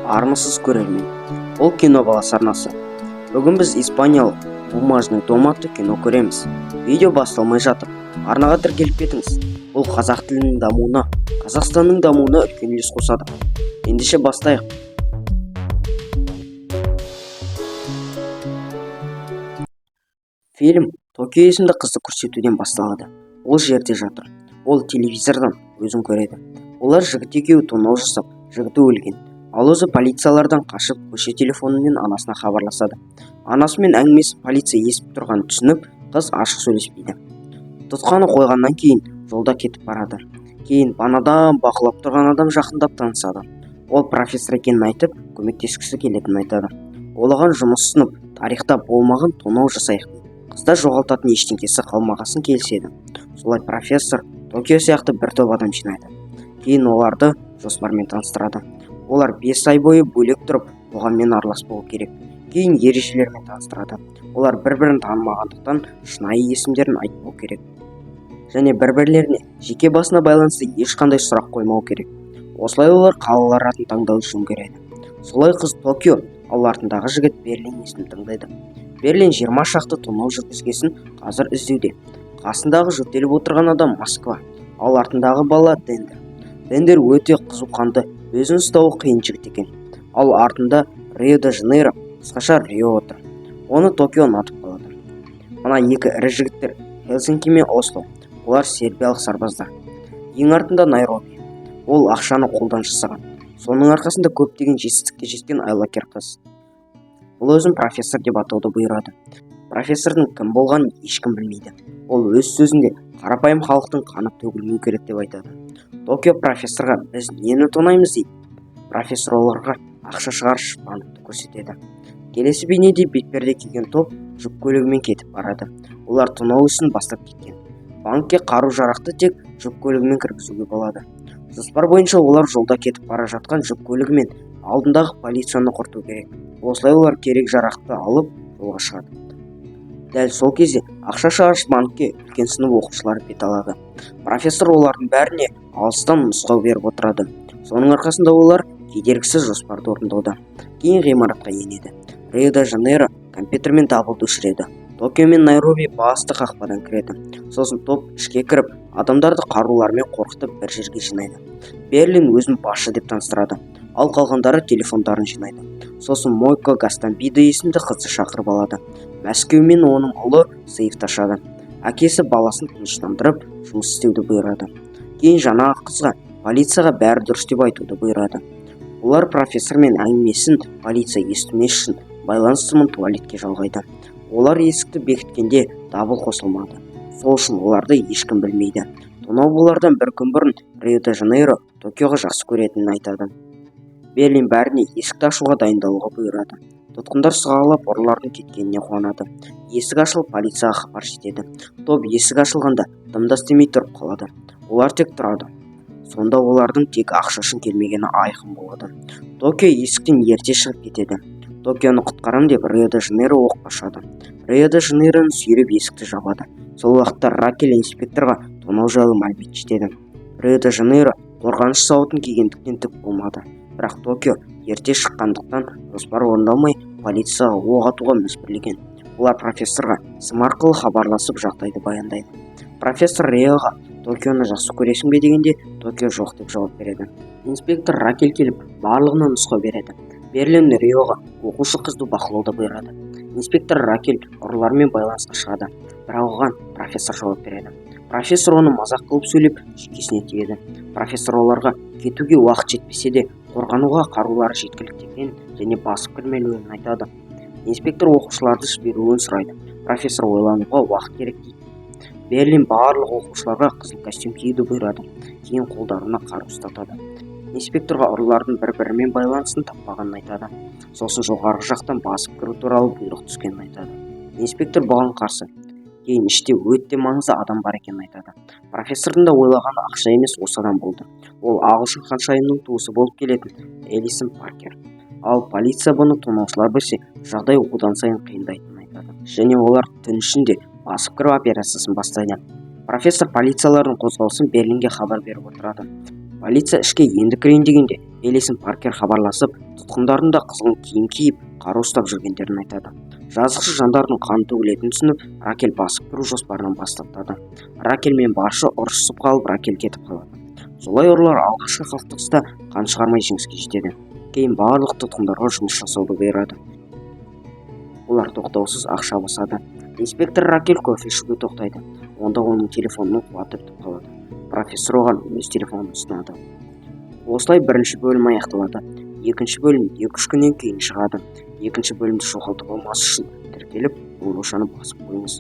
Армысыз, көрермен! Бұл «Кино баласы» арнасы. Бүгін біз испаниялық «Бумажный дом» атты кино көреміз. Видео басталмай жатып, арнаға тіркеліп кетіңіз. Бұл қазақ тілінің дамуына, Қазақстанның дамуына үлкен үлес қосады. Ендеше бастайық. Фильм Токио есімді қызды көрсетуден басталады. Ол жерде жатыр. Ол телевизордан өзін көреді. Олар жігіт екеуі тонау жасап, жігіті өлген, ал өзі полициялардан қашып, көше телефонымен анасына хабарласады. Анасымен әңгімесі полиция естіп тұрғанын түсініп, қыз ашық сөйлеспейді. Тұтқаны қойғаннан кейін жолда кетіп барады. Кейін банадан бақылап тұрған адам жақындап танысады. Ол профессор екенін айтып, көмектескісі келетінін айтады. Ол оған жұмыс ұсынып, тарихта болмаған тонау жасайық дейді. Қызда жоғалтатын ештеңкесі қалмағасын, келіседі. Солай профессор Токио сияқты бір топ адам жинайды. Кейін оларды жоспармен таныстырады. Олар 5 ай бойы бөлек тұрып, қоғаммен араласпауы керек. Кейін ережелермен таныстырады. Олар бір бірін танымағандықтан, шынайы есімдерін айтпау керек және бір бірлеріне жеке басына байланысты ешқандай сұрақ қоймау керек. Осылай олар қалалар атын таңдауды жөн көреді. Солай қыз Токио, ал артындағы жігіт Берлин есімін таңдайды. Берлин 20 шақты тонау жүргізгесін, қазір іздеуде. Қасындағы жөтеліп отырған адам Москва, ал артындағы бала Денвер. Денвер өте қызуқанды, өзін ұстауы қиын жігіт екен. Ал артында Рио де Жанейро, қысқаша Рио отыр. Оны Токио ұнатып қалады. Мына екі ірі жігіттер Хельсинки мен Осло. Олар сербиялық сарбаздар. Ең артында Найроби. Ол ақшаны қолдан жасаған, соның арқасында көптеген жетістікке жеткен айлакер қыз. Бұл өзін профессор деп атауды бұйырады. Профессордың кім болғанын ешкім білмейді. Ол өз сөзінде қарапайым халықтың қаны төгілмеу керек деп айтады. Токио профессорға «Біз нені тонаймыз?» дейді. Профессор оларға ақша шығарыш банкті көрсетеді. Келесі бейнеде бетперде киген топ жүк көлігімен кетіп барады. Олар тонау ісін бастап кеткен. Банкке қару жарақты тек жүк көлігімен кіргізуге болады. Жоспар бойынша, олар жолда кетіп бара жатқан жүк көлігімен алдындағы полицияны құрту керек. Осылай олар керек жарақты алып, жолға шығады. Дәл сол кезде ақша шығарыш банкке үлкен сынып оқушылары бет алады. Профессор олардың бәріне алыстан нұсқау беріп отырады. Соның арқасында олар кедергісіз жоспарды орындауда. Кейін ғимаратқа енеді. Рио де Жанейро компьютермен дабылды өшіреді. Токио мен Найроби басты қақпадан кіреді. Сосын топ ішке кіріп, адамдарды қаруларымен қорқытып, бір жерге жинайды. Берлин өзін басшы деп таныстырады, ал қалғандары телефондарын жинайды. Сосын Мойко Гастамбидо есімді қызды шақырып алады. Мәскеу мен оның ұлы сейфті ашады. Әкесі баласын тыныштандырып, жұмыс істеуді бұйырады. Кейін жаңағы қызға полицияға бәрі дұрыс деп айтуды бұйырады. Олар профессормен әңгімесін полиция естімес үшін байланыс сымын туалетке жалғайды. Олар есікті бекіткенде дабыл қосылмады, сол үшін оларды ешкім білмейді. Тонау болардан бір күн бұрын Рио де Жанейро Токиоға жақсы көретінін айтады. Берлин бәріне есікті ашуға дайындалуға бұйырады. Тұтқындар сығалап, ұрылардың кеткеніне қуанады. Есік ашылып, полицияға хабар жетеді. Топ есік ашылғанда дым да істемей тұрып қалады. Олар тек тұрады. Сонда олардың тек ақша үшін келмегені айқын болады. Токио есіктен ерте шығып кетеді. Токионы құтқарам деп Рио де Жанейро оққа ұшады. Рио де Жанейроны сүйреп, есікті жабады. Сол уақытта Ракель инспекторға тонау жайлы мәлімет жетеді. Рио де Жанейро қорғаныш сауытын кигендіктен түк болмады, бірақ Токио ерте шыққандықтан, жоспар орындалмай, полицияға оқ атуға мәжбүрлеген. Олар профессорға сым арқылы хабарласып, жағдайды баяндайды. Профессор Риоға «Токионы жақсы көресің бе?» дегенде, Токио «Жоқ» деп жауап береді. Инспектор Ракель келіп, барлығына нұсқау береді. Берлин Риоға оқушы қызды бақылауды бұйырады. Инспектор Ракель ұрылармен байланысқа шығады, бірақ оған профессор жауап береді. Профессор оны мазақ қылып сөйлеп, жүйкесіне тиеді. Профессор оларға кетуге уақыт жетпесе де, қорғануға қарулары жеткілікті екенін және басып кірмеулерін айтады. Инспектор оқушыларды жіберуін сұрайды. Профессор ойлануға уақыт керек дейді. Берлин барлық оқушыларға қызыл костюм киюді бұйырады. Кейін қолдарына қару ұстатады. Инспекторға ұрылардың бір-бірімен байланысын таппағанын айтады. Сосын жоғарғы жақтан басып кіру туралы бұйрық түскенін айтады. Инспектор бұған қарсы. Кейін іште өте маңызды адам бар екенін айтады. Профессордың да ойлағаны ақша емес, осы адам болды. Ол ағылшын ханшайымының туысы болып келетін Элисон Паркер. Ал полиция бұны тонаушылар білсе, жағдай одан сайын қиындайтынын айтады және олар түн ішінде басып кіру операциясын бастайды. Профессор полициялардың қозғалысын Берлинге хабар беріп отырады. Полиция ішке енді кірейін дегенде, Элисон Паркер хабарласып, тұтқындардың да қызғылт киім киіп, қару ұстап жүргендерін айтады. Жазықсыз жандардың қаны төгілетінін түсініп, Ракел басып кіру жоспарынан бас тартады. Ракел мен басшы ұрысып қалып, Ракел кетіп қалады. Солай ұрылар алғашқы қақтығыста қан шығармай жеңіске жетеді. Кейін барлық тұтқындарға жұмыс жасауды бұйырады. Олар тоқтаусыз ақша басады. Инспектор Ракел кофе ішуге тоқтайды. Онда оның телефонының қуаты бітіп қалады. Профессор оған өз телефонын ұсынады. Осылай бірінші бөлім аяқталады. Екінші бөлім 2-3 күннен кейін шығады. Екінші бөлімді жоғалтып алмас үшін тіркеліп, қоңыраушаны басып қойыңыз.